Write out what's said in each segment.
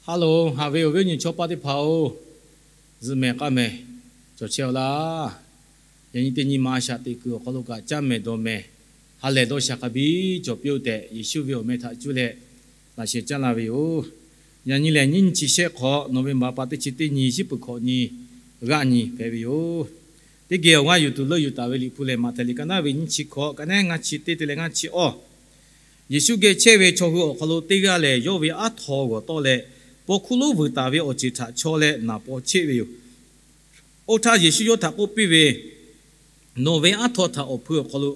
Haˉ loˬ, haꞈ ve awˬ viˉ awˬ nyi chaw paˇ teˇ hpaˍ-oˬ, zuhꞈ mehˍ k'aˇ mehˍ cawˬ chehˇ-aw laˇ. Yaꞈ nyi teˇ nyi ma a shaꞈ teꞈ kuiˬ awˬ hk'aw lo kaꞈ caˇ mehˍ dawˬ mehˍ, ha lehˬ dawˇ sha hk'a biˇ cawˬ piˇ-oˆ tehꞈ, Yeˍsuˆ ve awˬ meh htaꞈ cuˇ leh laꞈ sheh caˉ laˇ ve yoˬ. Yaꞈ nyi lehˬ, nyiˇ nyiˇ chi shehˆ hk'awꞈ, November pa teˇ chi teˇ nyi, shiˉ peuˬ hkawꞈ nyi, g'aˆ nyi hpehꞈ ve yoˬ. Teˇ geh awˬ g'aˇ yuˬ tuˬ leuˆ yuˬ taˍ ve Liꞈ hpu lehˬ, Maꞈhtehˍ liꞈ ka naˉ ve nyiˇ chi hkawꞈ, ka naˉ ngaˇ chi teˇ te leh ngaˇ chi awˇ. Yeˍsuˆ geh chehˇ ve chaw hui awˬ hk'aw lo teˇ g'aˇ lehˬ, yawˇ ve aˉ htaw g'awˬ tawˆ leh, paw hkuˇ lonˉ vuiˬ taˍ ve awˬ ceuˬ htaꞈ chaw leh naˍ paw cheˆ ve yoˬ. Oˇ htaˇ Yeˍsuˆ yawˇ htaꞈ k'oˆ piˇ ve, Nawˬ ve aˉ htaw htaꞈ awˬ hpui awˬ hk'aw lo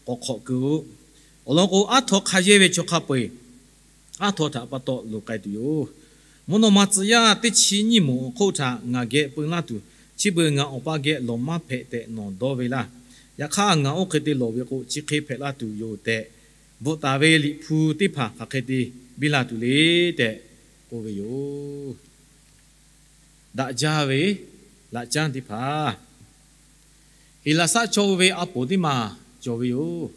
k'awꞈ hk'awꞈ keu-oˆ. Awˬ lawn k'o, aˉ htaw hk'a yehˇ ve chaw hk'a peu-eˬ aˉ htaw htaꞈ pa taw loˍ k'ai tuˬ yoˬ. Mvuhˇ naw ma tcuh yaˇ teˇ chi nyiˇ moˍ awˬ hk'oˆ htaꞈ ngaˬ geh peu laˇ tuˬ, chi beuꞈ ngaˬ Awˬ pa geh lawˬ maˇ hpehꞈ tehꞈ nawˬ dawˇ ve laˇ. Yaꞈ hk'aˇ, ngaˬ oˇ hk'e te lawˬ ve k'o, chi hk'e hpehꞈ laˇ tuˬ yoˬ tehꞈ, bvuhꞈ taˍ ve Liꞈ hpu teˇ hpaˍ hk'aˬ hk'e te biˇ la tuˬ le tehꞈ k'oˆ ve yoˬ. Daꞈ jaˇ ve laꞈ caˉ teˇ hpaˍ, Heˍlaˍsaˆ chaw ve a poˍ teˇ maˬ cawˬ ve yoˬ.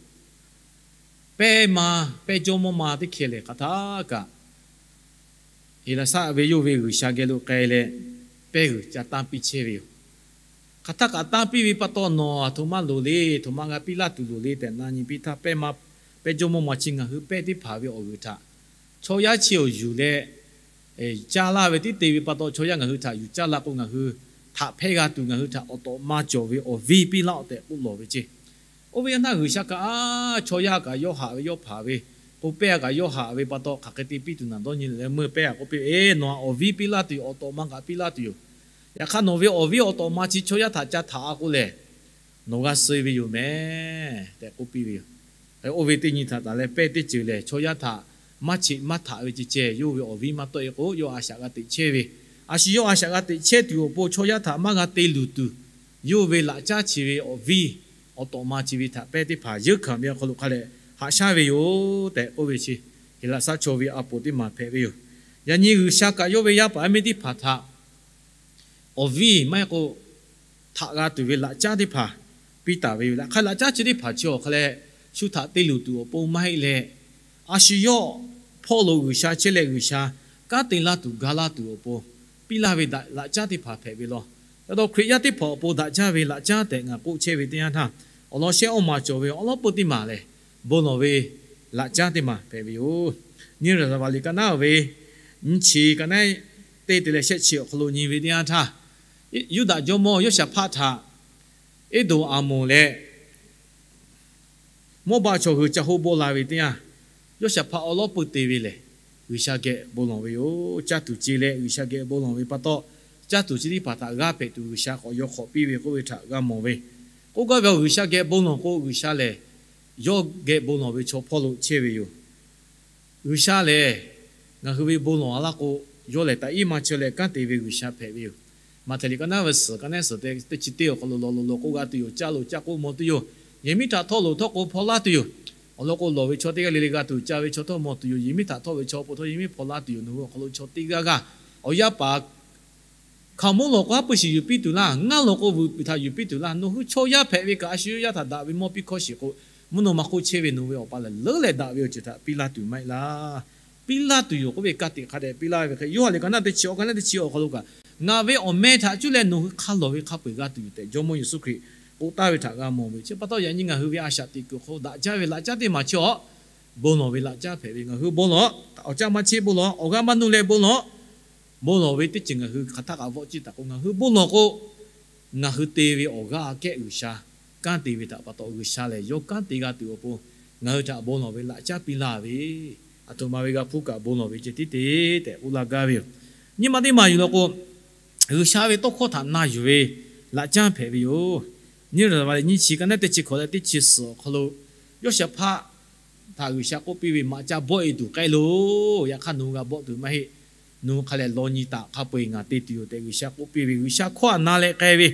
Pehˇ ma, pehˇ jawˇmawˇ ma teˇ hkeh lehˬ, hk'aˬ htaˇ kaꞈ Heˍlaˍsaˆ ve yawˇ ve g'uiˬsha geh lo k'ai leh, pehˇ g'uiˬ ca tanˇ piˇ chehˇ ve yoˬ. Hk'aˬ htaˇ kaꞈ tanˇ piˇ ve pa taw, nawˬ aˬ htoꞈ ma loˍ le, htoꞈ ma g'a piˇ laˇ tuˬ loˍ le tehꞈ na nyi piˇ htaˇ, pehˇ ma, pehˇ jawˇmawˇ ma chi ngaˬ hui pehˇ teˇ hpaˍ ve awˬ g'uiˬ htaꞈ chaw yaˇ chi awˬ yuˬ leh caˇ laˇ ve tiˉ te ve pa taw, chaw yaˇ ngaˬ hui htaꞈ yuˬ caˇ la k'o, ngaˬ hui htaꞈ hpehˇ g'a tuˬ, ngaˬ hui htaꞈ awˬ tawꞈ ma cawˬ ve awˬ viˇ piˇ laˇ-oˆ tehꞈ k'oˆ lawˬ ve ceˇ. Oˇ ve yaˇ htaˇ G'uiˬsha kaꞈ, chaw yaˇ kaꞈ yawˇ haꞈ ve yawˇ hpaˍ ve, k'o pehˇ kaꞈ yawˇ haꞈ ve pa taw, hk'aˬ hk'e te piˇ tuˬ naˬ dawˇ nyi leh meuˇ pehˇ kaꞈ k'oˆ piˇ, Eˬ, nawˬ htaꞈ awˬ viˇ piˇ laˇ tuˬ yoˬ, awˬ tawꞈ ma kaꞈ piˇ laˇ tuˬ yoˬ. Yaꞈ hk'aˇ, nawˬ ve awˬ viˇ awˬ tawꞈ ma chi chaw yaˇ htaꞈ ca htaꞈ-a k'o lehˬ, nawˬ g'a suh ve yoˬ mehˍ tehꞈ k'oˆ piˇ ve yoˬ. Oˇ ve teˇ nyi htaꞈ taˍ leh pehˇ teˇ ceuˬ lehˬ, chaw yaˇ htaꞈ maˇ cheꞈ maˇ htaꞈ ve ceh ceh, yawˇ ve awˬ viˇ maˇ tawˆ-e k'o, yawˇ a shaꞈ g'a teꞈ chehˇ ve, a shu yawˇ a shaꞈ g'a teꞈ chehˇ tuˬ awˬ pon chaw yaˇ htaꞈ maˇ g'a te luˬ tuˬ, yawˇ ve laꞈ caˉ chi ve awˬ viˇ awˬ tawꞈ ma chi ve htaꞈ pehˇ teˇ hpaˍ yeunˇ hkanˍ ve awˬ hk'aw lo hk'a leh haꞈ shaˉ ve yoˬ tehꞈ k'oˆ ve chi, Heˍlaˍsaˆ chaw ve a poˍ teˇ maˬ hpehꞈ ve yoˬ. Yaꞈ nyi G'uiˬsha kaꞈ yawˇ ve yaˇ paˍ yaˇ miˇ teˇ hpaˍ htaꞈ awˬ viˇ maˇ heˆ k'o htaꞈ g'a tuˬ ve laꞈ caˉ teˇ hpaˍ piˇ taˍ ve yoˬ. Laꞈ hk'aˇ, laꞈ caˉ chi teˇ hpaˍ chi awˬ hk'a leh, shu htaꞈ te luˬ tuˬ awˬ pon maˇ heˆ leh, a shu yawˇ hpawˇ lo G'uiˬsha chehˇ leh, G'uiˬsha kanˉ te laˇ tuˬ ga laˇ tuˬ awˬ pon piˇ laˇ ve laꞈ caˉ teˇ hpaˍ hpehꞈ ve law. Ca dawˇ Hkriꞈ yaˇ teˇ hpaˍ awˬ pon daꞈ jaˇ ve laꞈ caˉ tehꞈ ngaˬ k'oˆ chehˇ ve teˇ yanˇ htaˇ, awˬ lawn shehˆ awˇ maˬ cawˬ ve awˉ lawˉ peu teˇ maˬ lehˬ, bon lawˬ ve laꞈ caˉ teˇ maˬ hpehꞈ ve yoˬ. Nyiˇ Raˍzaˍvaˍ liꞈ ka naˉ ve nyiˇ chi ka naˉ teˇ te leh shehˆ chi awˬ hk'aw lo nyi ve teˇ yanˇ htaˇ, Yuˇdaꞈ jawˇmawˇ Yoˇshaˍhpaˆ htaꞈ Eˇdonˍ, Aˍmonˍ leh Mawˇbaˆ chaw hui ca hoˆ bawˆ la ve teˇ yanˇ, Yoˇshaˍhpaˆ awˉ lawˉ peu te ve lehˬ, G'uiˬsha geh bon lawˬ ve yoˬ. Caˇ tuˬ ce leh G'uiˬsha geh bon lawˬ ve pa taw, caˇ tuˬ chi teˇ hpaˍ htaꞈ g'aˇ hpehꞈ tuˬ G'uiˬsha k'awꞈ yaw hk'awꞈ piˇ ve k'oˆ ve htaꞈ g'a mawˬ ve. K'oˆ gaˇ ve, G'uiˬsha geh bon lawˬ k'o, G'uiˬsha lehˬ yawˇ geh bon lawˬ ve chaw hpawˇ lo chehˇ ve yoˬ. G'uiˬsha lehˬ, ngaˬ hui ve bon lawˬ-a laˇ k'o, yawˇ lehˬ taꞈ iˉ maˇ chehˇ leh kanˉ te ve G'uiˬsha hpehꞈ ve yoˬ. Maꞈhtehˍ liꞈ ka naˉ ve suhˍ, ka naˉ suhˍ te teˇ chi teˇ awˬ hk'aw lo lawˬ loˬ lawˬ k'o g'a tuˬ yoˬ. Caˇ loˬ caˇ k'o mawˬ tuˬ yoˬ. Yehˬ miˉ htaꞈ htawˇ loˬ htawˇ k'o hpaw laˇ tuˬ yoˬ. Awˬ lawn k'o, lawˬ ve chaw teˇ g'aˇ le le g'a tuˬ, ca ve chaw htawˇ mawˬ tuˬ yoˬ. Yehˬ miˉ htaꞈ htawˇ ve chaw awˬ pon htawˇ yehˬ miˉ hpaw laˇ tuˬ yoˬ. Nawˬ hui awˬ hk'aw lo chaw teˇ g'aˇ g'aˇ awˬ yaˇ paˍ hkaoˍmonˇ lawˬ k'o, haˉ pui shiˍ yuˬ piˇ tuˬ laˇ. Ngaˇ lawˬ k'o, vuiˬ piˬ htaꞈ yuˬ piˇ tuˬ laˇ. Nawˬ hui chaw yaˇ hpehꞈ ve kaꞈ, a shu yawˇ yaˇ htaꞈ daꞈ ve mawˇ piˇ hkawˇ shiˍ k'o, mvuhˇ naw ma hk'oˆ chehˇ ve nawˬ ve Awˬ pa lehˬ, leuˉ leh daꞈ ve awˬ ceuˬ htaꞈ piˇ laˇ tuˬ maˇ heˆ laˇ. Piˇ laˇ tuˬ yoˬ k'oˆ ve ka tiꞈ hk'a dehꞈ piˇ laˇ ve hk'e, Yoˇhanˬ liꞈ ka naˉ teˇ chi awˬ ka naˉ teˇ chi awˬ hk'aw lo kaꞈ, Ngaˬ ve awˬ meh htaꞈ cuˇ leh nawˬ hui hk'a lawˬ ve hk'a peu-eˬ g'a tuˬ yoˬ tehꞈ, Jawˇmawˇ Yeˍsuˆ Hkriꞈ k'oˆ taˍ ve htaꞈ g'a mawˬ ve. Chi pa taw, yaꞈ nyi ngaˬ hui ve a shaꞈ teꞈ kuiˬ hk'aw daꞈ jaˇ ve laꞈ caˉ teˇ maˬ chi awˬ bon lawˬ ve laꞈ caˉ hpehꞈ ve. Ngaˬ hui bon lawˬ, awˬ caˇ maˇ chehˇ bon lawˬ, awˬ g'aˇ maˇ nuˇ leh bon lawˬ. Bon lawˬ ve teˇ ceuˬ ngaˬ hui hk'aˬ htaˇ kaꞈ vawˆ ciˇ taˍ k'o, ngaˬ hui bon lawˬ k'o, ngaˬ hui te ve awˬ g'aˇ aꞈ kehˉ G'uiˬsha kanˉ te ve htaꞈ pa taw, G'uiˬsha lehˬ yawˇ kanˉ te g'a tuˬ awˬ pon ngaˬ hui htaꞈ bon lawˬ ve laꞈ caˉ piˇ laˇ ve, aˬ htoꞈ ma ve g'a hpuˇ kaꞈ bon lawˬ ve ceh tiˉ te tehꞈ k'oˆ laˇ gaˇ ve yoˬ. Nyiˇ maˇ teˇ maˬ yuˬ law k'o, G'uiˬsha ve tawˇ hkawˇ htaꞈ na yuˬ ve laꞈ caˉ hpehꞈ ve yoˬ. Nyiˇ Raˍzaˍvaˍ liꞈ nyiˇ chi ka naˉ teˇ chi hkawꞈ leh teˇ chi suhˍ awˬ hk'aw lo, Yawˇshaˍhpaˆ htaꞈ G'uiˬsha k'oˆ piˇ ve, Maꞈ ca bawˆ-e tuˬ k'ai loˬ. Yaꞈ hk'aˇ nawˬ hui g'a bawˆ tuˬ maˇ heˆ. Nawˬ hui hk'a lehˬ law nyi taꞈ, hk'a peu-eˬ ngaˬ te tuˬ yoˬ tehꞈ G'uiˬsha k'oˆ piˇ ve, G'uiˬsha hkawˇ htaꞈ na leh k'ai ve,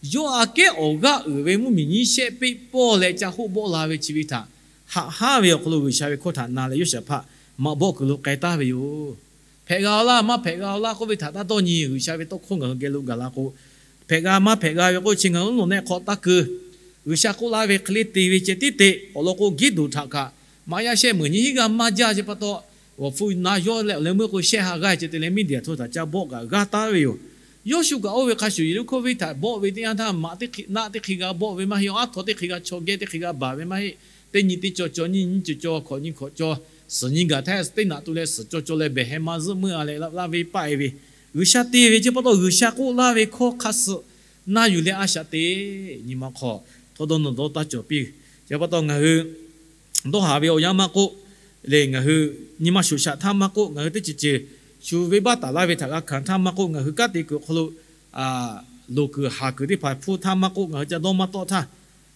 yawˇ aꞈ kehˉ awˬ g'aˇ uiˍ ve mvuhˇmiˬ nyiˇ shehˆ peˆ pawˇ leh ca hoˆ bawˆ la ve chi ve htaꞈ haꞈ hanˉ ve awˬ hk'aw lo G'uiˬsha ve hkawˇ htaꞈ na leh Yawˇshaˍhpaˆ maꞈ bawˆ kuiˬ lo k'ai taˍ ve yoˬ. Hpehꞈ g'a-oˬ laˇ, maˇ hpehꞈ g'a-oˬ laˇ k'oˆ ve htaꞈ taˇ dawˇ nyi. G'uiˬsha ve tawˇ hkawˇ ngaˬ hui geh lo gaˬ la k'o, hpehꞈ g'a maˇ hpehꞈ g'a ve k'oˆ chi ngaˬ hui lawˬ nehˆ hk'aw taˇ keu. G'uiˬsha k'oˆ laˇ ve hk'e le te ve ceh tiˉ te. Awˬ lawn k'o, Giˉdonˍ htaꞈ kaꞈ maꞈ yaˇ shehˆ meunˍ nyi hiˉ g'aˇ maˇ jaˇ chi pa taw, awˬ hpu na yawˇ leh awˬ leh meuˇ k'o shehˆ ha g'aˇ ceh te leh Miˇdiˍaˍ hto htaꞈ ca bawˆ kaꞈ g'aˇ taˉ ve yoˬ. Yawˇshuˆ kaꞈ oˇ ve hk'a shuˍ, Yeˍriˆhkoˇ venˇ htaꞈ bawˆ ve teˇ yanˇ htaˇ, maꞈ teˇ hk'e naˆ teˇ hk'e g'a bawˆ ve maˇ heˆ, aˉ htaw teˇ hk'e g'a chaw geh teˇ hk'e g'a baˬ ve maˇ heˆ. Teˇ nyi teˇ caw caw, nyiˇ nyi caw caw, hkawꞈ nyi hkawꞈ caw, suhˍ nyi gaˬ htaˇ teˇ naꞈ tu leh suhˍ caw caw leh behˬ heh ma zuhˆ meuˇ a leh laˇ ve paˆ e ve, G'uiˬsha te ve chi pa taw G'uiˬsha k'oˆ laˇ ve hkawˇ hk'a suh na yuˬ leh a shaꞈ teꞈ nyi ma hk'aw htawˇ dawˇ nawˬ dawˇ taˇ cawˬ piˇ. Chi pa taw ngaˬ hui dawˇ haˍ ve awˬ yanˇ maˇ k'oˆ, leh ngaˬ hui nyi ma shoꞈ shaꞈ htaˇ maˇ k'oˆ, ngaˬ hui teˇ ceuˬ ceuˬ shu venˇbaˆ taˍ laˇ ve htaꞈ g'a hkanˍ htaˇ maˇ k'oˆ, ngaˬ hui kanˉ te kuiˬ awˬ hk'aw lo loˍ kuiˬ haˍ kuiˬ teˇ hpaˍ hpfuhˇ htaˇ maˇ k'oˆ, ngaˬ hui ca dawˇ maˇ tawˆ htaˇ,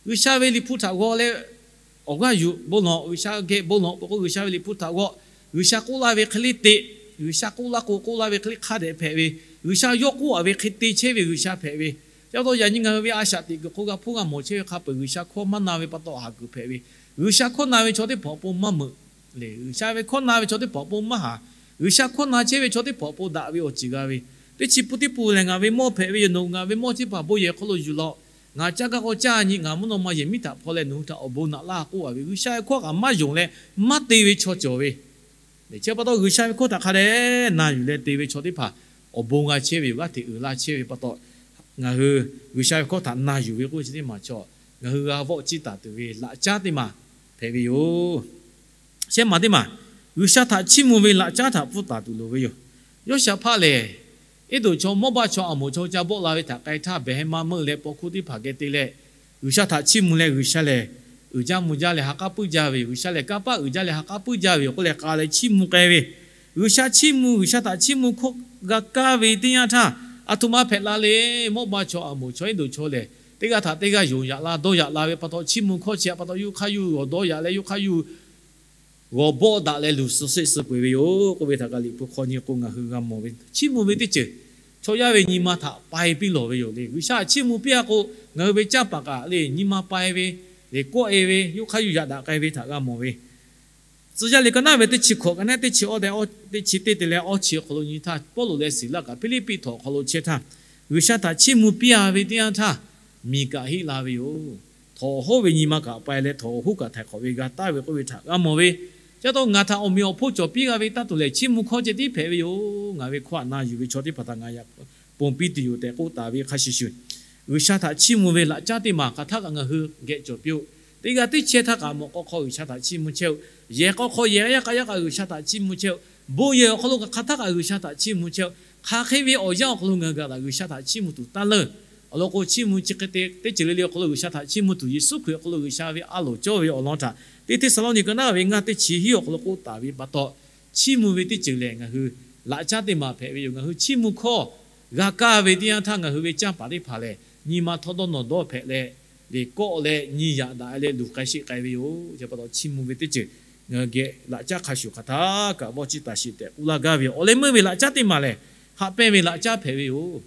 G'uiˬsha ve Liꞈ hpu htaꞈ g'aw leh awˬ g'aˇ yuˬ bon lawˬ, G'uiˬsha geh bon lawˬ peuˬ k'o, G'uiˬsha ve Liꞈ hpu htaꞈ g'aw, G'uiˬsha k'oˆ laˇ ve hk'e le teꞈ, G'uiˬsha k'oˆ laˇ k'o k'oˆ laˇ ve hk'e le hk'a dehꞈ hpehꞈ ve, G'uiˬsha yawˇ k'oˆ a ve hk'e te chehˇ ve G'uiˬsha hpehꞈ ve. Chi pa taw yaꞈ nyi ngaˬ hui ve a shaꞈ teꞈ kuiˬ hk'o g'a hpuˇ g'a mawˬ chehˇ ve hk'a peuˬ, G'uiˬsha hkawˇ maˇ na ve pa taw haˍ kuiˬ hpehꞈ ve, G'uiˬsha hkawˇ na ve chaw teˇ hpaˍ awˬ pon maˇ meuꞈ le, G'uiˬsha ve hkawˇ na ve chaw teˇ hpaˍ awˬ pon maˇ haˍ, G'uiˬsha hkawˇ na chehˇ ve chaw teˇ hpaˍ awˬ pon daꞈ ve awˬ ceuˬ g'a ve, teˇ chi pun teˇ pun lehˬ, ngaˬ ve mawˇ hpehꞈ ve yoˬ, nawˬ ngaˬ ve mawˇ teˇ hpaˍ bon yehˬ hk'aw lo yuˬ lawꞈ, ngaˬ caˇ gaˇ k'o caˇ nyi, ngaˬ mvuhˇ naw ma yehˬ miˉ htaꞈ hpaw leh nawˬ hui htaꞈ awˬ bon naꞈ laˇ k'oˆ a ve, G'uiˬsha ve hkawˇ kaꞈ maˇ yonˍ leh maˇ te ve chaw cawˬ ve, chi pa taw G'uiˬsha ve hkawˇ htaꞈ hk'a dehꞈ na yuˬ leh te ve chaw teˇ hpaˍ awˬ bon g'a chehˇ ve yoˬ, g'aˇ hteꞈ uiˍ la chehˇ ve pa taw, ngaˬ hui G'uiˬsha ve hkawˇ htaꞈ na yuˬ ve k'oˆ chi teˇ maˬ chaw, ngaˬ hui g'a vawˆ ciˇ taˍ tuˬ ve laꞈ caˉ teˇ maˬ hpehꞈ ve yoˬ. Shehˆ maˬ teˇ maˬ, G'uiˬsha htaꞈ chiˇ mvuh ve laꞈ caˉ htaꞈ pfuhˇ taˍ tuˬ loˍ ve yoˬ. Yawˇshaˍhpaˆ lehˬ, Eˇdonˍ chaw Mawˇbaˆ chaw Aˍmoˍ chaw ca bawˆ la ve htaꞈ k'ai htaˇ, behˬ heh ma meuˇ leh paw hkuˇ teˇ hpaˍ geh te leh, G'uiˬsha htaꞈ chiˇ mvuh leh G'uiˬsha lehˬ uiˍ jaˇ mvuh jaˇ leh ha k'aˉ puiˉ jaˇ ve yoˬ. G'uiˬsha lehˬ kanˇ paˆ uiˍ jaˇ leh ha k'aˉ puiˉ jaˇ ve yoˬ k'oˆ leh k'a leh chiˇ mvuh k'ai ve, G'uiˬsha chiˇ mvuh, G'uiˬsha htaꞈ chiˇ mvuh hkawˇ g'a kaˇ ve teˇ yanˇ htaˇ, aˬ htoꞈ ma hpehꞈ la le. Mawˇbaˆ chaw Aˍmoˍ chaw Eˇdonˍ chaw lehˬ, teˇ g'aˇ htaꞈ teˇ g'aˇ yonˍ yaꞈ la dawˇ yaꞈ la ve pa taw, chiˇ mvuh hkawˇ chi pa taw yawˇ hk'aˇ yuˬ g'awˬ dawˇ yaꞈ leh yawˇ hk'aˇ yuˬ g'awˬ bawˆ daꞈ leh luˬ suh seˆ suh peu eˬ ve yoˬ k'oˆ ve htaꞈ kaꞈ Liꞈ hpu hk'aw nyi k'o ngaˬ hui g'a mawˬ ve, chiˇ mvuh ve teˇ ceuˬ chaw yaˇ ve nyi ma htaꞈ pai piˇ lawˬ ve yoˬ le. G'uiˬsha htaꞈ chiˇ mvuh piˇ a k'o, ngaˬ hui ve canˇ paˍ kaꞈ le nyi ma pai ve, le kawˆ e ve, yawˇ hk'aˇ yuˬ yaꞈ daꞈ k'ai ve htaꞈ g'a mawˬ ve, Tcuh yaˇ liꞈ ka naˉ ve teˇ chi hkawꞈ ka naˉ teˇ chi awˇ te, teˇ chi teˇ te leh awˇ chi awˬ hk'aw lo nyi htaˇ, Pawˇluꞈ leh Siˍlaˆ kaꞈ Hpiˇliˇpiˆ htawnˍ awˬ hk'aw lo chehˇ htaˇ, G'uiˬsha htaꞈ chiˇ mvuh piˇ a ve teˇ yanˇ htaˇ, miˬ kaꞈ heˆ la ve yoˬ. Htawnˍ awˬ hoˉ ve nyi ma kaꞈ pai leh htawnˍ awˬ hoˉ kaꞈ htaiˍ hk'awꞈ ve g'a taˍ ve k'oˆ ve htaꞈ g'a mawˬ ve. Chi pa taw ngaˬ htaꞈ awˬ meꞈ awˬ hponˇ cawˬ piˇ g'a ve taˇ tuˬ lehˬ, chiˇ mvuh hkawˇ ceh tiˉ hpehꞈ ve yoˬ. Ngaˬ ve hkawˇ htaꞈ na yuˬ ve chaw teˇ hpaˍ htaꞈ ngaˬ yaꞈ ponˬ piˇ tuˬ yoˬ tehꞈ k'oˆ taˍ ve hk'a shuˍ shuˍ, G'uiˬsha htaꞈ chiˇ mvuh ve laꞈ caˉ teˇ maˬ hk'aˬ htaˇ kaꞈ ngaˬ hui geh cawˬ piˇ-oˆ. Teˇ g'aˇ teˇ chehˇ htaˇ kaꞈ mawꞈ k'aw hk'aw G'uiˬsha htaꞈ chiˇ mvuh chehˇ-oˆ. Yehˬ k'aw hk'aw yehˬ yaˇ k'a yaˇ kaꞈ G'uiˬsha htaꞈ chiˇ mvuh chehˇ-oˆ. Bon yehˬ awˬ hk'aw lo kaꞈ hk'aˬ htaˇ kaꞈ G'uiˬsha htaꞈ chiˇ mvuh chehˇ-oˆ. Hk'aˬ hk'e ve awˬ yanˇ awˬ hk'aw lo ngaˬ hui gaˬ taꞈ G'uiˬsha htaꞈ chiˇ mvuh tuˬ taˇ leuˇ. Awˬ lawn k'o, chiˇ mvuh chi hk'e te teˇ ceuˬ le le awˬ hk'aw lo G'uiˬsha htaꞈ chiˇ mvuh tuˬ, Yeˍsuˆ Hkriꞈ awˬ hk'aw lo G'uiˬsha ve a loˍ cawˇ ve awˬ lawn htaꞈ teˇ Hteˇsaˍlawˇniˆ ka naˉ ve ngaˇ teˇ chi hiˉ awˬ hk'aw lo k'oˆ taˍ ve pa taw, chiˇ mvuh ve teˇ ceuˬ lehˬ ngaˬ hui laꞈ caˉ teˇ maˬ hpehꞈ ve yoˬ. Ngaˬ hui chiˇ mvuh hkawˇ g'a kaˇ ve teˇ yanˇ htaˇ, ngaˬ hui ve canˇ paˍ teˇ hpaˍ lehˬ nyi ma htawˇ dawˇ nawˬ dawˇ hpehꞈ leh, le kawˆ leh nyi yaꞈ daꞈ leh luˬ k'ai sheˆ k'ai ve yoˬ. Chi pa taw chiˇ mvuh ve teˇ ceuˬ ngaˬ hui geh laꞈ caˉ hk'a shuˍ hk'aˬ htaˇ kaꞈ vawˆ ciˇ taˍ sheˍ tehꞈ k'oˆ laˇ gaˇ ve yoˬ. Awˬ leh meuˇ ve laꞈ caˉ teˇ maˬ lehˬ, haꞈ pehnˇ ve laꞈ caˉ hpehꞈ ve yoˬ.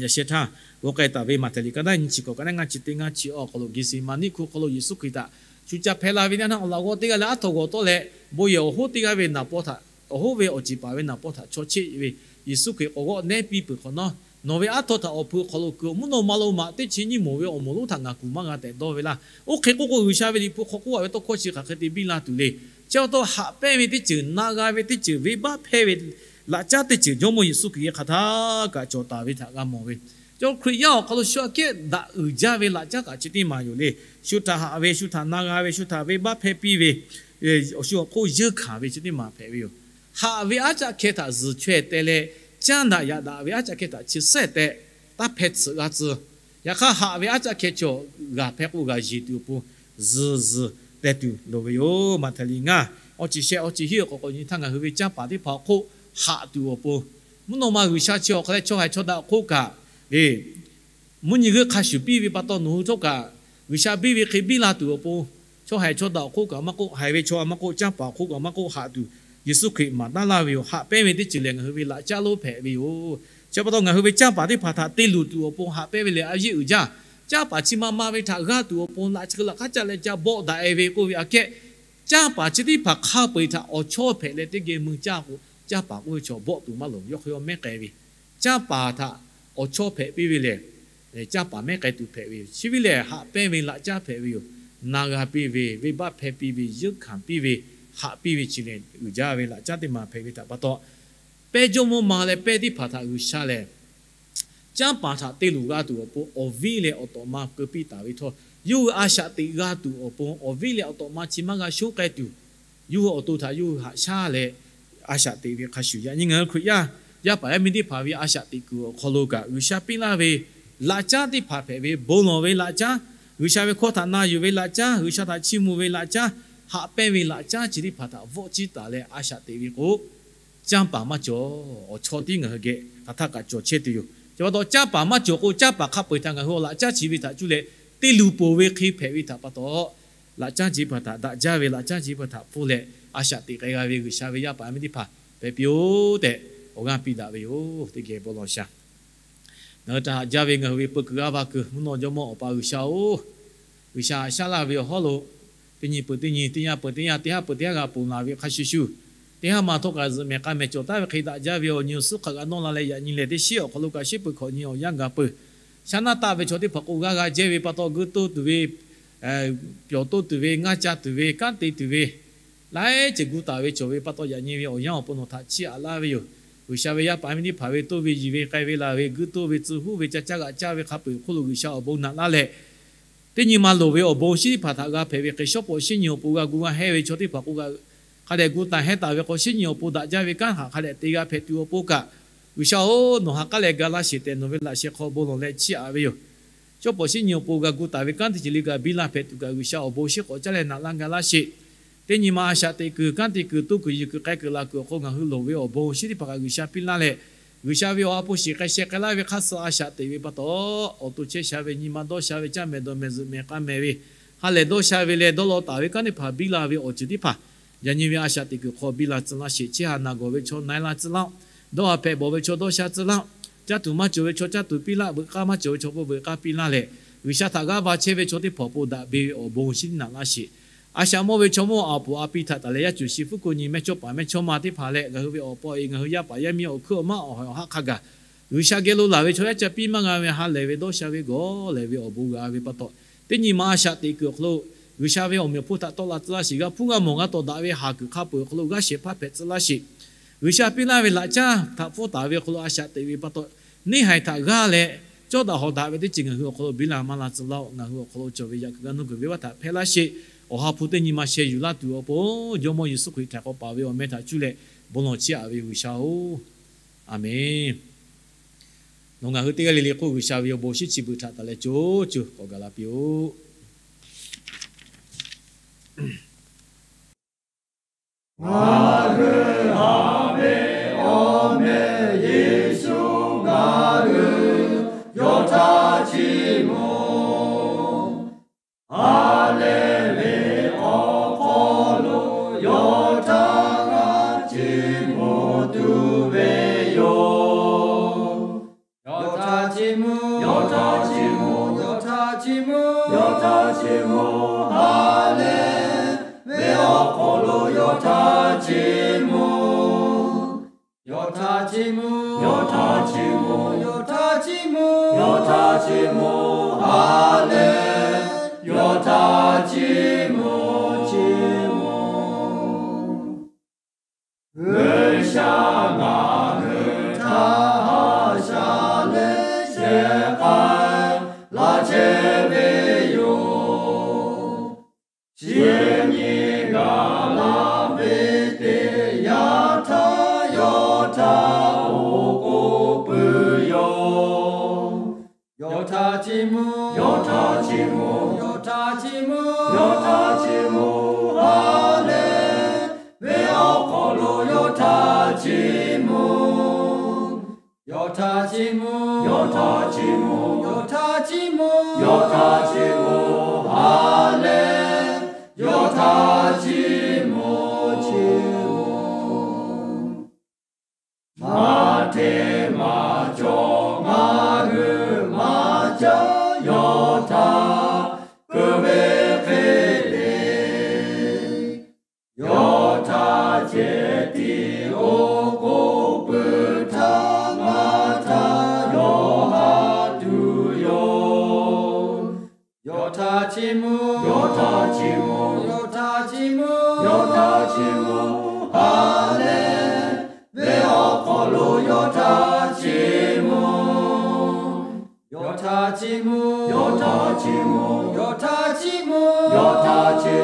Yaꞈ sheh htaˇ, g'aw k'ai taˍ ve Maꞈhtehˍ liꞈ ka naˉ nyiˇ chi hkawꞈ ka naˉ ngaˇ chi teˇ ngaˇ chi awˬ hk'aw lo Geˍseˍmaˍniˆ hkuˇ hk'aw lo Yeˍsuˆ Hkriꞈ htaꞈ shu ca hpehˇ la ve teˇ yanˇ htaˇ, awˬ laꞈ g'awˇ teˇ g'aˇ leh aˉ htaw g'awˬ tawˆ leh, bon yehˬ awˬ hoˉ teˇ g'aˇ ve naˍ paw htaꞈ, awˬ hoˉ ve awˬ ceˬ paˍ ve naˍ paw htaꞈ chaw cheˆ ve, Yeˍsuˆ Hkriꞈ k'awꞈ g'awˆ nehˉ piˇ peuˬ hk'awꞈ nawˉ, nawˬ ve aˉ htaw htaꞈ awˬ hpu awˬ hk'aw lo keu-oˬ. Mvuhˇ naw ma lo maꞈ teˇ chi nyiˇ mawˬ ve awˬ moˍ lonˉ htaꞈ ngaˬ kuˬ maˇ g'a tehꞈ dawˇ ve laˇ. Oˇ hk'e k'oˆ k'o, G'uiˬsha ve Liꞈ hpu hk'aw k'oˆ a ve tawˇ hkawˇ chi hk'aˬ hk'e te biˇ la tuˬ le. Chi pa taw haꞈ pehnˇ ve teˇ ceuˬ, na g'a ve teˇ ceuˬ, venˇbaˆ hpehˇ ve laꞈ caˉ teˇ ceuˬ Jawˇmawˇ Yeˍsuˆ Hkriꞈ geh hk'aˬ htaˇ kaꞈ cawˬ taˍ ve htaꞈ g'a mawˬ ve. Chaw Hkriꞈ yaˇ awˬ hk'aw lo shu aꞈ kehˉ daꞈ uiˍ jaˇ ve laꞈ caˉ kaꞈ chi teˇ maˬ yoˬ le. Shu htaꞈ haꞈ ve, shu htaꞈ na g'a ve, shu htaꞈ venˇbaˆ hpehˇ piˇ ve, shu awˬ hk'oˆ yeunˇ hkanˍ ve chi teˇ maˬ hpehꞈ ve yoˬ. Haꞈ ve aˉ caˆ hkeh htaꞈ zuhˬ chaweh teh leh, caˇ daꞈ yaꞈ daꞈ ve aˉ caˆ hkeh htaꞈ chi sehˉ teh, taˇ hpeh tsuhꞈ g'a tcuh. Yaꞈ hk'aˇ, haꞈ ve aˉ caˆ hkeh chaw g'aˬ hpeh k'o g'aˬ yeˬ tuˬ awˬ pon zuhˬ zuhˬ teh tuˬ loˍ ve yoˬ. Maꞈhtehˍ liꞈ ngaˇ, awˬ chi shehˆ awˬ chi hiˉ awˬ k'awꞈ k'awꞈ nyi htaˇ, ngaˬ hui ve canˇ paˍ teˇ hpaˍ awˬ hk'oˆ haꞈ tuˬ awˬ pon, mvuhˇ naw ma G'uiˬsha chi awˬ hk'aw leh chaw haiˬ chaw daꞈ awˬ hk'oˆ kaꞈ, le, mvuhˇ nyi g'euˆ hk'a shuˍ piˇ ve pa taw, nawˬ hui htawˇ kaꞈ G'uiˬsha biˇ ve hk'e biˇ la tuˬ awˬ pon, chaw haiˬ chaw daꞈ awˬ hk'oˆ kaꞈ maˇ k'oˆ, haiˬ ve chaw a maˇ k'oˆ, canˇ paˍ awˬ hk'oˆ kaꞈ maˇ k'oˆ, haꞈ tuˬ Yeˍsuˆ Hkriꞈ maˍ taˉ laˇ ve yoˬ. Haꞈ pehnˇ ve teˇ ceuˬ lehˬ, ngaˬ hui ve laꞈ caˉ lonˉ hpehꞈ ve yoˬ. Chi pa taw, ngaˬ hui ve canˇ paˍ teˇ hpaˍ htaꞈ te luˬ tuˬ awˬ pon haꞈ pehnˇ ve lehˬ, a yeˇ uiˍ jaˇ. Canˇ paˍ chi ma ma ve htaꞈ g'aˇ tuˬ awˬ pon, laꞈ chi hk'e laꞈ hk'aˉ caˇ leh ca bawˆ daꞈ e ve k'oˆ ve aꞈ kehˉ, canˇ paˍ chi teˇ hpaˍ hk'a peu-eˬ htaꞈ awˬ chawˇ hpehꞈ leh teˇ geh mui caˇ k'o, canˇ paˍ k'oˆ ve chaw bawˆ tuˬ maˇ loˍ, yawˇ hk'e yawˇ mehˉ k'ai ve. Canˇ paˍ htaꞈ awˬ chawˇ hpehꞈ piˇ ve lehˬ, canˇ paˍ mehˉ k'ai tuˬ hpehꞈ ve yoˬ. Chi ve lehˬ, haꞈ pehnˇ ve laꞈ caˉ hpehꞈ ve yoˬ. Na g'a piˇ ve, venˇbaˆ hpehˇ piˇ ve, yeunˇ hkanˍ piˇ ve, haꞈ piˇ ve chi lehˬ, uiˍ jaˇ ve laꞈ caˉ teˇ maˬ hpehꞈ ve htaꞈ pa taw, pehˇ jawˇmawˇ ma leh pehˇ teˇ hpaˍ htaꞈ G'uiˬsha lehˬ, canˇ paˍ htaꞈ te luˬ g'a tuˬ awˬ pon awˬ viˉ leh awˬ tawꞈ ma keu piˇ taˍ ve htawˇ, yawˇ hui a shaꞈ teꞈ g'a tuˬ awˬ pon awˬ viˉ leh awˬ tawꞈ ma chi maˇ g'a shonˉ k'ai tuˬ, yawˇ hui awˬ to htaꞈ yawˇ hui haꞈ shaˉ leh a shaꞈ teꞈ ve hk'a shuˍ, yaꞈ nyi ngaˬ hui Hkriꞈ yaˇ, yaˇ paˍ yaˇ miˇ teˇ hpaˍ ve a shaꞈ teꞈ kuiˬ awˬ hk'aw lo kaꞈ, G'uiˬsha piˇ laˇ ve laꞈ caˉ teˇ hpaˍ hpehꞈ ve bon lawˬ ve laꞈ caˉ, G'uiˬsha ve hkawˇ htaꞈ na yuˬ ve laꞈ caˉ, G'uiˬsha htaꞈ chiˇ mvuh ve laꞈ caˉ, haꞈ pehnˇ ve laꞈ caˉ chi teˇ hpaˍ htaꞈ vawˆ ciˇ taˍ leh a shaꞈ teꞈ ve k'o, canˇ paˍ maˇ cawˬ. Awˬ chawˇ tiˉ ngaˬ hui geh hk'aˬ htaˇ kaꞈ cawˬ chehˇ tuˬ yoˬ. Chi pa taw, canˇ paˍ maˇ cawˬ k'o, canˇ paˍ hk'a peu-eˬ htaꞈ ngaˬ hui awˬ laꞈ caˉ chi ve htaꞈ cuˇ leh te luˬ poˬ ve hk'e hpehꞈ ve htaꞈ pa taw, laꞈ caˉ chi teˇ hpaˍ htaꞈ daꞈ jaˇ ve laꞈ caˉ chi teˇ hpaˍ htaꞈ hpfuhˇ leh a shaꞈ teꞈ k'ai g'a ve G'uiˬsha ve yaˇ paˍ yaˇ miˇ teˇ hpaˍ hpehꞈ piˇ-oˆ tehꞈ awˬ g'aˇ piˇ daꞈ ve yoˬ. Teˇ geh bon lawˬ shaˍ. Ngaˬ hui htaꞈ haꞈ jaˇ ve ngaˬ hui ve peu kuiˬ g'aˇ va kuiˬ mvuhˇ naw jawˇmawˇ Awˬ pa G'uiˬsha-oˬ, G'uiˬsha haꞈ shaˉ laˇ ve awˬ hawˉ lo, teˇ nyi peuˬ teˇ nyi, teˇ yanˇ peuˬ teˇ yanˇ, teˇ haˉ peuˬ teˇ haˉ g'a ponˬ laˬ ve hk'a shuˍ shuˍ, teˇ haˉ ma htawˇ kaꞈ zuhꞈ mehˍ k'a mehˍ cawˬ taˍ ve hk'e daꞈ jaˇ ve awˬ nyi awˬ suhˉ hk'aˬ g'a nawˇ la leh, yaꞈ nyi lehˬ teˇ shiˉ awˬ hk'aw lo kaꞈ shiˉ peuˬ hkawꞈ nyi awˬ yanˇ gaˬ peuˬ. Shaˉ naˆ taˆ ve chaw teˇ hpaˍ k'o g'aˇ g'a jehˇ ve pa taw, g'uiˇ toˇ tuˬ ve, pyawˬ toˇ tuˬ ve, ngaˇ ca tuˬ ve, kanˉ te tuˬ ve, laiˉ ceuˬ gu taˍ ve cawˬ ve pa taw, yaꞈ nyi ve awˬ yanˇ awˬ pon nawˬ htaꞈ chiˇ aꞈ laˇ ve yoˬ. G'uiˬsha ve yaˇ paˍ yaˇ miˇ teˇ hpaˍ ve toˇ ve yiˬ ve k'ai ve laˬ ve, g'uiˇ toˇ ve tcuh huˉ ve ca caˇ g'aꞈ caˇ ve hk'a peu-eˬ hk'oˆ lo G'uiˬsha awˬ bon naꞈ laˇ leh, teˇ nyi ma loˍ ve awˬ bon shinˉ teˇ hpaˍ htaꞈ g'a hpehꞈ ve hk'e, shawˉ pawˍ shinˉ nyi awˬ pon g'a gu g'a hehˇ ve chaw teˇ hpaˍ k'o, hk'a dehꞈ gu taˍ hehˇ taˍ ve k'o, shinˉ nyi awˬ pon daꞈ jaˇ ve kanˉ htaꞈ hk'a dehꞈ te g'a hpehꞈ tuˬ awˬ pon kaꞈ, G'uiˬsha-oˬ, nawˬ ha k'aˉ leh ga laˇ sheˍ tehꞈ nawˬ ve laꞈ sheh hk'aw bon lawˬ leh chiˇ aꞈ ve yoˬ. Shawˉ pawˍ shinˉ nyi awˬ pon g'a gu taˍ ve kanˉ teˇ ceuˬ le kaꞈ biˇ la hpehꞈ tuˬ kaꞈ, G'uiˬsha awˬ bon shinˉ k'awꞈ caˉ leh naꞈ laˇ ga laˇ sheˍ. Teˇ nyi ma a shaꞈ teꞈ kuiˬ, kanˉ te kuiˬ, toˇ kuiˬ, yuˬ kuiˬ, k'ai kuiˬ, laˬ kuiˬ awˬ hk'aw ngaˬ hui loˍ ve awˬ bon shinˉ teˇ hpaˍ kaꞈ G'uiˬsha piˇ laˇ leh, G'uiˬsha ve awˬ ha hpu shiˍ k'ai sheh k'ai laˇ ve hk'aˇ suh a shaꞈ teꞈ ve pa taw, awˬ to chehˇ sha ve, nyi ma dawˇ sha ve, caˇ mehˍ dawˬ mehˍ zuhꞈ mehˍ k'a mehˍ ve, ha lehˬ dawˇ sha ve leh dawˇ law taˍ ve kanˉ teˇ hpaˍ biˇ la ve awˬ ceuˬ teˇ hpaˍ, yaꞈ nyi ve a shaꞈ teꞈ kuiˬ hk'aw biˇ la tcuh laˇ sheˍ. Chehˇ haˍ naˬ gawˬ ve chaw na-e la tcuh laˇ-oˆ. Dawˇ haˍ hpehꞈ bawˬ ve chaw dawˇ sha tcuh laˇ-oˆ. Caˇ tuˬ maˇ cawˬ ve chaw caˇ tuˬ piˇ laˇ, veuꞈ k'aˇ maˇ cawˬ ve chaw hpu veuꞈ k'aˇ piˇ laˇ leh, G'uiˬsha htaꞈ g'aˇ va chehˇ ve chaw teˇ hpaˍ awˬ pon daꞈ ve awˬ bon shinˉ naꞈ laˇ sheˍ. A shaꞈ mawˇ ve chaw mawˇ a puˍ a pi htaꞈ taˍ leh yaˇ cuˬ shi fuˉ ko nyi mehˇchawˇ paˍ mehˇchawˇma teˇ hpaˍ leh ngaˬ hui ve awˬ pa e ngaˬ hui yaˇ paˍ yaˇ miˇ awˬ hkuiˉ awˬ maˉ awˬ haiˬ awˬ haˆ hk'a gaˬ, G'uiˬsha geh lo laˬ ve chaw yaˇ ca piˇ maˇ g'a ve ha lehˬ ve dawˇ sha ve gawˬ lehˬ ve awˬ bon g'a ve pa taw, teˇ nyi ma a shaꞈ teꞈ kuiˬ awˬ hk'aw lo G'uiˬsha ve awˬ meꞈ awˬ hponˇ htaꞈ tawˆ la tcuh laˇ sheˍ. G'a hpuˇ g'a mawˬ g'a tawˍ daꞈ ve haˍ kuiˬ hk'a peu-eˬ awˬ hk'aw lo g'aˇ shehˍ hpaˇ hpehꞈ tcuh laˇ sheˍ. G'uiˬsha piˇ laˇ ve laꞈ caˉ htaꞈ pfuhˇ taˍ ve awˬ hk'aw lo a shaꞈ teꞈ ve pa taw, neˇ haiˬ htaꞈ g'aˇ leh cawˇ daꞈ hawˍ daꞈ ve teˇ ceuˬ ngaˬ hui awˬ hk'aw lo biˇ la maˇ la tcuh laˇ-oˆ. Ngaˬ hui awˬ hk'aw lo cawˬ ve yaꞈ kuiˬ g'a nuˇ kuiˬ venˇ baˆ htaꞈ hpehˇ laˇ sheˍ. Awˬ ha hpu teˇ nyi ma sheh yuˬ laˇ tuˬ awˬ pon, Jawˇmawˇ Yeˍsuˆ Hkriꞈ htaꞈ k'awꞈ paˍ ve awˬ meh htaꞈ cuˇ leh bon lawˬ chiˇ aꞈ ve G'uiˬsha-oˬ, aˬ menˍ. Nawˬ ngaˬ hui teˇ g'aˇ le le hk'oˆ G'uiˬsha ve awˬ bon shinˉ chi beuꞈ htaꞈ taˍ leh co co k'awꞈ gaˬ la piˇ-oˆ. Ngaˬ hui haꞈ ve awˬ meh Yeˍsuˆ ngaˬ hui yawˇ htaꞈ chiˇ mvuh. Ha lehˬ ve awˬ hk'aw lo yawˇ htaꞈ g'a chiˇ mvuh tuˬ ve yoˬ. Yawˇ htaꞈ chiˇ mvuh, yawˇ htaꞈ chiˇ mvuh, yawˇ htaꞈ chiˇ mvuh, yawˇ htaꞈ chiˇ mvuh. Ha lehˬ ve awˬ hk'aw lo yawˇ htaꞈ chiˇ mvuh. Yawˇ htaꞈ chiˇ mvuh, yawˇ htaꞈ chiˇ mvuh, yawˇ htaꞈ chiˇ mvuh, yawˇ htaꞈ chiˇ mvuh. Ha lehˬ yawˇ htaꞈ chiˇ mvuh, chiˇ mvuh. G'uiˬsha ngaˬ hui htaꞈ haꞈ shaˉ leh shehˍ k'ai laˇ chehˇ ve yoˬ. Chi nyi gaˬ la ve teˇ yanˇ htaˇ yawˇ htaꞈ awˬ k'oˆ puiˉ yoˬ. Yawˇ htaꞈ chiˇ mvuh, yawˇ htaꞈ chiˇ mvuh, yawˇ htaꞈ chiˇ mvuh, yawˇ htaꞈ chiˇ mvuh. Ha lehˬ ve awˬ hk'aw lo yawˇ htaꞈ chiˇ mvuh. Yawˇ htaꞈ chiˇ mvuh, yawˇ htaꞈ chiˇ mvuh, yawˇ htaꞈ chiˇ mvuh, yawˇ htaꞈ chiˇ mvuh. Ha lehˬ yawˇ htaꞈ chiˇ mvuh, chiˇ mvuh. Maˇ hteˇ maˇ cawˬ ngaˬ hui maˇ caˇ yawˇ htaꞈ keu ve hk'e le. Yawˇ htaꞈ ceh tiˉ awˬ k'oˆ puiˉ htaˇ ngaˬ htaꞈ yawˇ haꞈ tuˬ yoˬ. Yawˇ htaꞈ chiˇ mvuh, yawˇ htaꞈ chiˇ mvuh, yawˇ htaꞈ chiˇ mvuh, yawˇ htaꞈ chiˇ chi mvuh, yawˇ htaꞈ chi mvuh, yawˇ htaꞈ chi mvuh, yawˇ htaꞈ chi